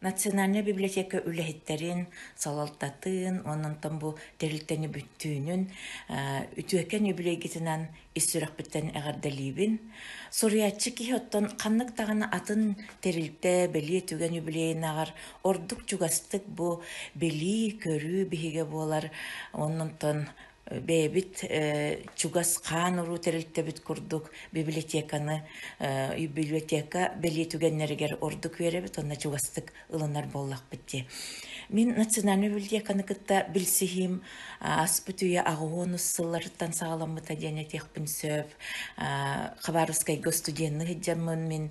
Национальнай библиотека үлэһиттэрин, салалтатын уонна онтон бу тэрилтэни бүттүүнүн үтүөкэн үбүлүөйгүтүнэн ис сүрэхпиттэн эҕэрдэлиибин. Суруйааччы киһи оттон ханнык даҕаны атын тэрилтэ, бэлиэ түгэн үбүлүөйүнээҕэр ордук чугастык бу билии-көрүү биһигэ буолар. Онон бэйэбит чугас хаан уруу тэрилтэбит курдук библиотеканы библиотека бэлиэ түгэннэригэр ордук үөрэбит уонна чугастык ылынар буоллахпыт дии. Мин национальнай библиотеканы кытта билсиһиим ааспыт үйэ аҕыс сылларыттан саҕаламмыта диэн этиэхпин сөп. Хабаровскайга студенныы сылдьаммын мин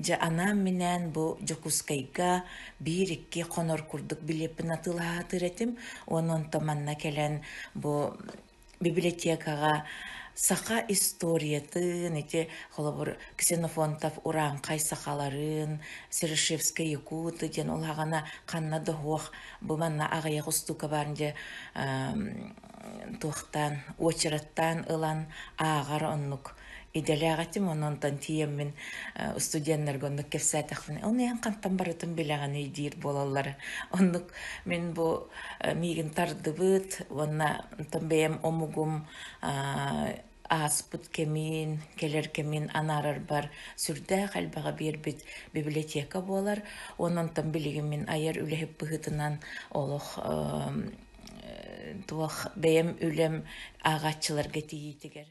дьэ анаан-минээн бу Дьокуускайга биир-икки хонор курдук билиэппин атыылаһаатыыр этим. Уонна онтон манна кэлэн бу библиотекаҕа саха историятын, ити холобур Ксенофонтов урааҥхай сахаларын, Серошевскай якуты диэн улаҕана ханна да суох бу манна аҕыйах устуука баар дьэ туохтаан уочараттаан ылан ааҕар оннук идэлээх этим, онон тиийэммин студеннарга оннук кэпсээтэхпинэ, ону эн хантан барытын билэҕиний диир буолаллара. Оннук мин бу миигин тардыбыт уонна онтон бэйэм омугум ааспыт кэмин, кэлэр кэмин анаарарбар сүрдээх элбэҕи биэрбит библиотека буолар. Уонна онтон билигин мин айар үлэһит быһыытынан олох туох бэйэм үлэм ааҕааччыларга тиийиитигэр.